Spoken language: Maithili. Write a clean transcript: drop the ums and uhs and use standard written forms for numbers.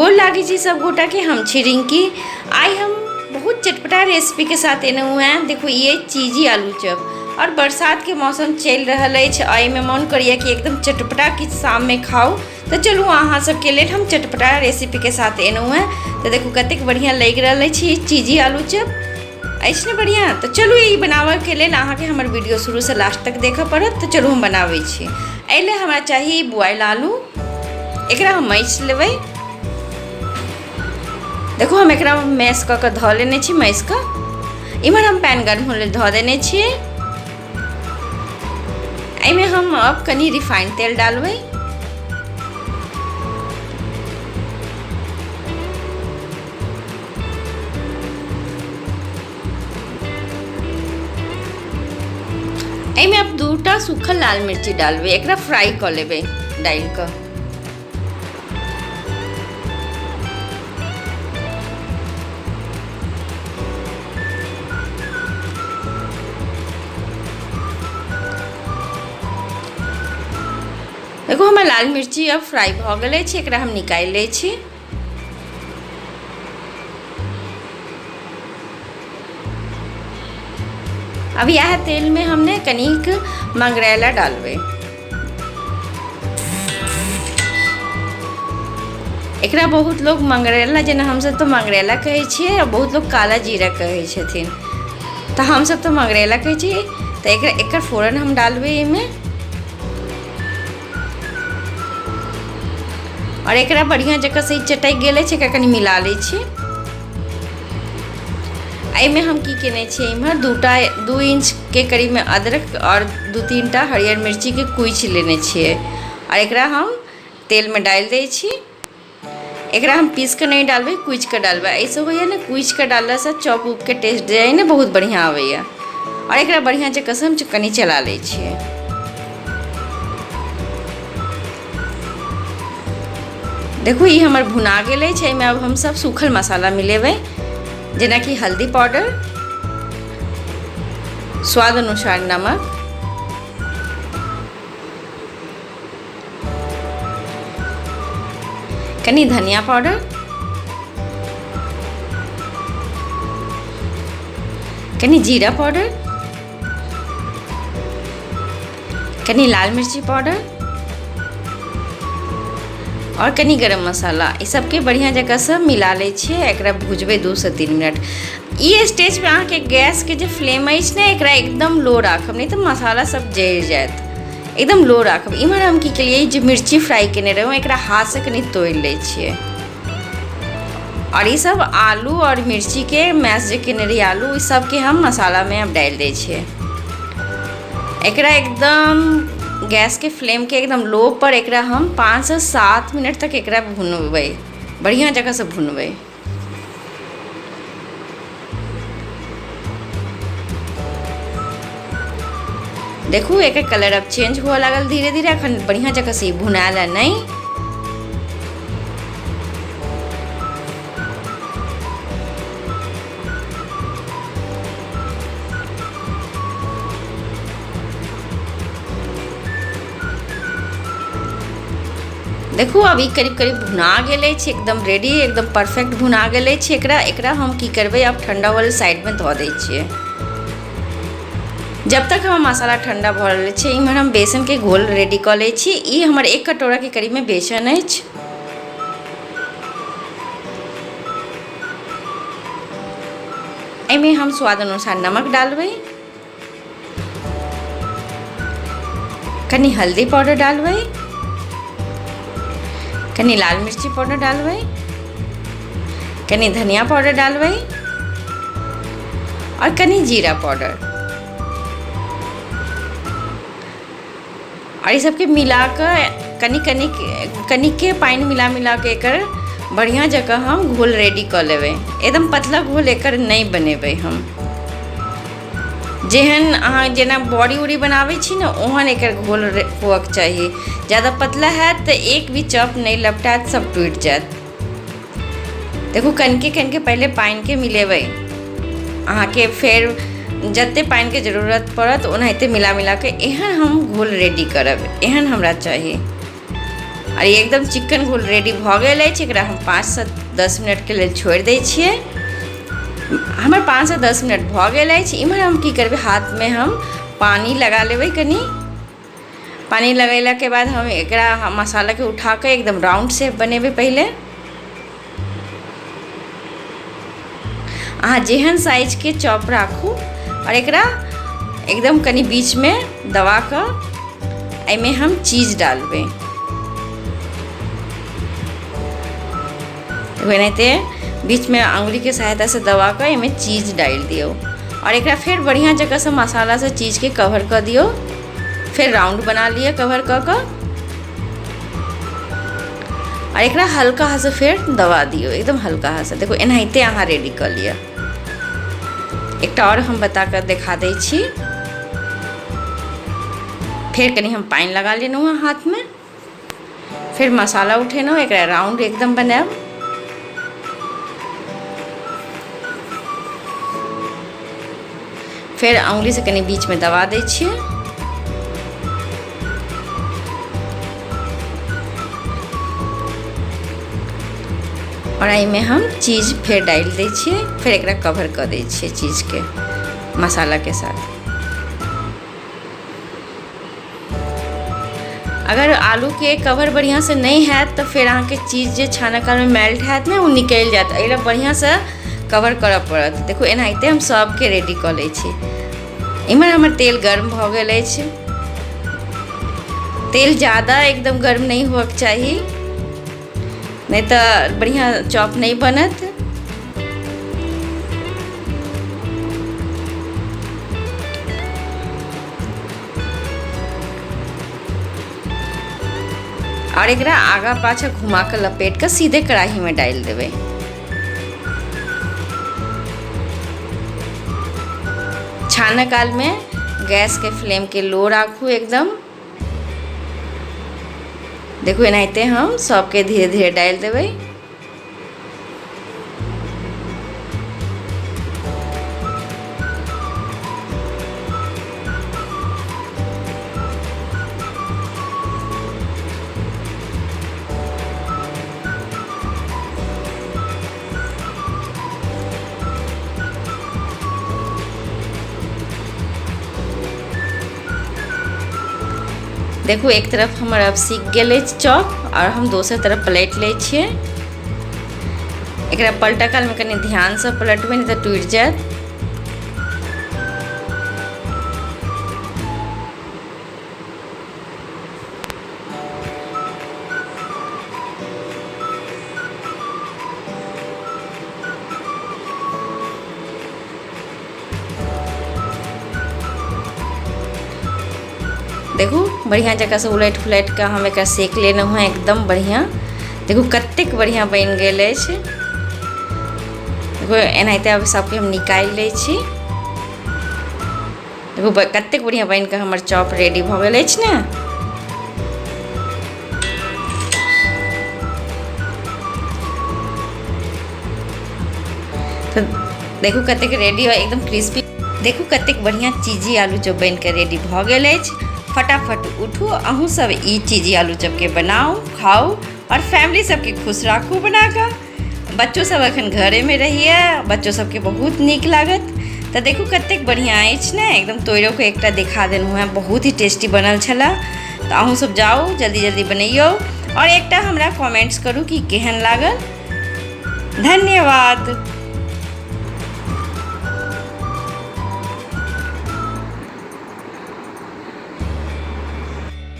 गोर लागै छी सब गोटा के। हम छी रिंकी। आइ हम बहुत चटपटा रेसिपी के साथ एलहुँ हेँ। देखू, ये चीजी आलू चॉप और बरसात के मौसम चलि रहल अछि। एहिमे मन करैए कि एकदम चटपटा किछु शाममे खाउ, तऽ चलू अहाँ सबके लेल हम चटपटा रेसिपी के साथ एलहुँ हेँ। तऽ देखू कतेक बढ़िआँ लागि रहल अछि ई चीजी आलू चॉप अछि ने बढ़िआँ। तऽ चलू, ई बनाबऽके लेल अहाँके हमर वीडियो शुरूसँ लास्ट तक देखऽ पड़त। तऽ चलू, हम बनाबै छी। एहि लेल हमरा चाही बॉयल आलू। एकरा हम मसि लेबै। देखू, हम एकरा मैश कऽ कऽ धऽ लेने छी मसि कऽ। इम्हर हम पैन गर्म होय लेल धऽ देने छियै। एहिमे हम अब कनि रिफाइंड तेल डालबै। एहिमे आब दूटा सूखल लाल मिर्ची डालबै। एकरा फ्राई कऽ लेबै डालि कऽ। देखू, हमर लाल मिर्ची अब फ्राई भऽ गेल अछि। एकरा हम निकालि लै छी। अब इएह तेलमे हम ने कनिक मंगरैला डालबै। एकरा बहुत लोग मंगरैला, जेना हमसब तऽ मंगरैला कहै छियै आ बहुत लोग काला जीरा कहै छथिन, तऽ हमसब तऽ मंगरैला कहै छियै। तऽ एकरा एकर फोरन हम डालबै एहिमे आओर एकरा बढ़िआँ जकाँ से चटकि गेल अछि। एकरा कनि मिला लै छी। एहिमे हम की केने छियै, एम्हर दूटा 2 इंचके करीबमे अदरक आओर दू तीन टा हरियर मिर्चीके कुचि लेने छियै आओर एकरा हम तेलमे डालि दै छी। एकरा हम पीस कऽ नहि डालबै, कुचि कऽ डालबै। एहिसँ होइए ने, कुचि कऽ डाललासँ चॉप उपके टेस्ट जे अइ ने, बहुत बढ़िआँ अबैए। आओर एकरा बढ़िआँ जकाँसँ हम कनि चला लै छियै। देखू, ई हमर भुना गेल अछि। एहिमे आब हमसभ सूखल मसाला मिलेबै, जेनाकि हल्दी पाउडर, स्वाद अनुसार नमक, कनि धनिया पाउडर, कनि जीरा पाउडर, कनि लाल मिर्ची पाउडर आओर कनि गरम मसाला। ई सबके बढ़िआँ जकाँसँ मिला लै छियै। एकरा भुजबै 2 सँ 3 मिनट। ई स्टेजमे अहाँके गैसके जे फ्लेम अछि ने, एकरा एकदम लो राखब, नहि तऽ मसाला सब जरि जायत। एकदम लो राखब। इम्हर हम की केलियै, जे मिर्ची फ्राई केने रहौँ, एकरा हाथसँ कनि तोड़ि लै छियै आओर ई सब आलू आओर मिर्चीके मैश जे केने रहियै आलू, ई सबके हम मसालामे आब डालि दै छियै। एकरा एकदम गैसके फ्लेमके एकदम लो पर एकरा हम 5 सँ 7 मिनट तक एकरा भुनबै, बढ़िआँ जकाँसँ भुनबै। देखू, एकर कलर अब चेंज हुअ लागल धीरे धीरे। अखन बढ़िआँ जकाँसँ ई भुनायल नहि। देखू, अब ई करीब करीब भुना गेल अछि। एकदम रेडी, एकदम परफेक्ट भुना गेल अछि। एकरा एकरा हम की करबै, आब ठण्डा वाला साइडमे धऽ दै छियै। जब तक हमर मसाला ठण्डा भऽ रहल छै, इम्हर हम बेसनके घोल रेडी कऽ लै छी। ई हमर एक कटोराके करीबमे बेसन अछि। एहिमे हम स्वाद अनुसार नमक डालबै, कनि हल्दी पाउडर डालबै, कनि लाल मिर्ची पाउडर डालबै, कनि धनिया पाउडर डालबै आओर कनि जीरा पाउडर आओर ई सबके मिला कऽ कनि कनि कनिके पानि मिला मिला कऽ एकर बढ़िआँ जकाँ हम घोल रेडी कऽ लेबै। एकदम पतला घोल एकर नहि बनेबै हम। जेहन अहाँ जेना बड़ी उड़ी बनाबै छी ने, ओहन एकर घोल हुअके चाही। ज्यादा पतला हैत तऽ एक भी चॉप नहि लपटायत, सब टूटि जायत। देखू, कनिके कनिके पहिले पानिके मिलेबै अहाँके, फेर जतेक पानिके जरूरत पड़त, ओनाहिते मिला मिला कऽ एहन हम घोल रेडी करब। एहन हमरा चाही। आओर एकदम चिकन घोल रेडी भऽ गेल अछि। एकरा हम 5 से 10 मिनटके लेल छोड़ि दै छियै। हमर 5 से 10 मिनट भऽ गेल अछि। इम्हर हम की करबै, हाथमे हम पानि लगा लेबै। कनि पानि लगेलाके बाद हम एकरा मसालाके उठा कऽ एकदम राउंड शेप बनेबै। पहिले अहाँ जेहन साइजके चॉप राखू आओर एकरा एकदम कनि बीचमे दबा कऽ एहिमे हम चीज डालबै। एनाहिते बीचमे अङ्गुलीके सहायतासँ दबा कऽ एहिमे चीज डालि दियौ आओर एकरा फेर बढ़िआँ जकाँसँ मसालासँ चीजके कवर कऽ दियौ। फेर राउंड बना लिअ कवर कऽ कऽ आओर एकरा हल्का सँ फेर दबा दियौ, एकदम हल्का सँ। देखू, एनाहिते अहाँ रेडी कऽ लिअ। एकटा आओर हम बता कऽ देखा दै छी। फेर कनि हम पानि लगा लेलहुँ हँ हाथमे। फेर मसाला उठेलहुँ, एकरा राउंड एकदम बनायब। फेर अङ्गुलीसँ कनि बीचमे दबा दै छियै आओर एहिमे हम चीज फेर डालि दै छियै। फेर एकरा कवर कऽ दै छियै चीजके मसालाके साथ। अगर आलूके कवर बढ़िआँसँ नहि हैत, तऽ फेर अहाँके चीज जे छानऽ कालमे मेल्ट हैत ने, ओ निकलि जायत। एहि लए बढ़िआँसँ कवर करऽ पड़त। देखू, एनाहिते हम सभके रेडी कऽ लै छी। इम्हर हमर तेल गर्म भऽ गेल अछि। तेल ज्यादा एकदम गर्म नहि होअके चाही, नहि तऽ बढ़िआँ चॉप नहि बनत। आओर एकरा आगा पाछा घुमा कऽ, लपेट कऽ सीधे कड़ाहीमे डालि देबै। छानऽ कालमे गैसके फ्लेमके लो राखू एकदम। देखू, एनाहिते हम सबके धीरे धीरे डालि देबै। देखू, एक तरफ हमर आब सीख गेल अछि चॉप आओर हम दोसर तरफ पलटि लै छियै। एकरा पलटऽ कालमे कनि ध्यानसँ पलटबै, नहि तऽ टूटि जायत। देखू, बढ़िआँ जकाँसँ उलटि पुलटि कऽ हम एकरा सेक लेलहुँ हँ एकदम बढ़िआँ। देखू, कतेक बढ़िआँ बनि गेल अछि। देखू, एनाहिते आब सबके हम निकालि लै छी। देखू, कतेक बढ़िआँ बनि कऽ हमर चॉप रेडी भऽ गेल अछि ने। तऽ देखू, कतेक रेडी हो, एकदम क्रिस्पी। देखू, कतेक बढ़िआँ चीजी आलू चॉप बनि कऽ रेडी भऽ गेल अछि। फटाफट उठू, अहूँ सब ई चीजी आलू चॉपके बनाउ, खाउ आओर फैमिली सबके खुश राखू बनाकऽ। बच्चो सब एखन घरेमे रहैए, बच्चो सबके बहुत नीक लागत। तऽ देखू, कतेक बढ़िआँ अछि ने। एकदम तोड़िओके एकटा देखा देलहुँ हेँ। बहुत ही टेस्टी बनल छलए। तऽ अहूँ सब जाउ, जल्दी जल्दी बनैयौ आओर एकटा हमरा कमेंट्स करू कि केहन लागल। धन्यवाद।